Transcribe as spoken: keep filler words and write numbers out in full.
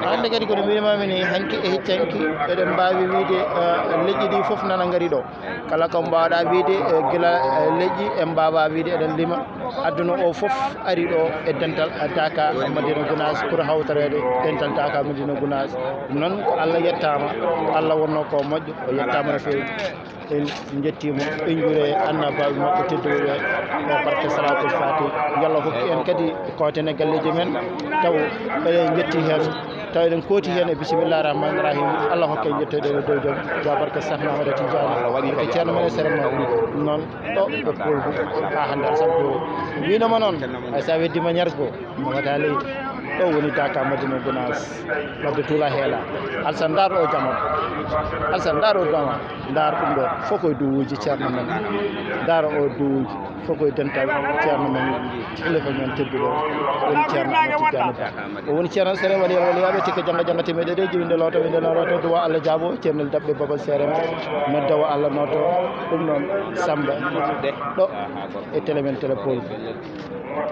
Hannde kadi kono mbiɗa mami ni hanki e heccanki eɗen mbaawi wiide eh, leƴƴi ɗi fof nana ngari ɗo. Kala ko mbaawɗa wiide eh, gila eh, leƴƴi en mbaawa wiide eɗen lima. Adduna o fof ari ɗo e dental Daka Madina Gounass pour hawtoreede dental Daka Madina Gounass. Ɗum noon ko Allah yettaama, Allah wonnoo ko moƴƴo, o yettaama no feewi. En njettii mo, en njuure annabaaɓe makko tedduɓe ɓe, e barke Salatul Fati. Yo Allah hokku en kadi kooten e galleeji men, taw eɗen njetti heen, taw eɗen kooti heen e bisimillahi rahmani rahim. Allah hokke en yettoyde e dow jom, ya barke Sahna Ahmada Tidiane, barke Ceerno men e sere makko. Ɗum noon ɗo e Poolgu haa hannde Alsam ko wiinoma noon, hay so a weddiima ñargo, nawata leydi. Ɗo woni Daka Madina Gounass, wadde tuula heela. Alsan, ndaar o jama. Alsan, ndaar o jama. Ndaar ɗum ɗo, fof koye duwuuji ceerno men. Ndaar o duwuuji, fof koye dental ceerno men. Halifa men tedduɗo, woni ceerno Ahmad Tidiane Ba. O woni ceerno sere wali wali yaaɓe tikka jannga jannga temeɗe ɗe jiwinde looto winde looto duwa Allah jaabo ceernel daɓɓe babal seere men. Nodda o Allah nooto ɗum noon Samba ɗo e télé men télé Paul.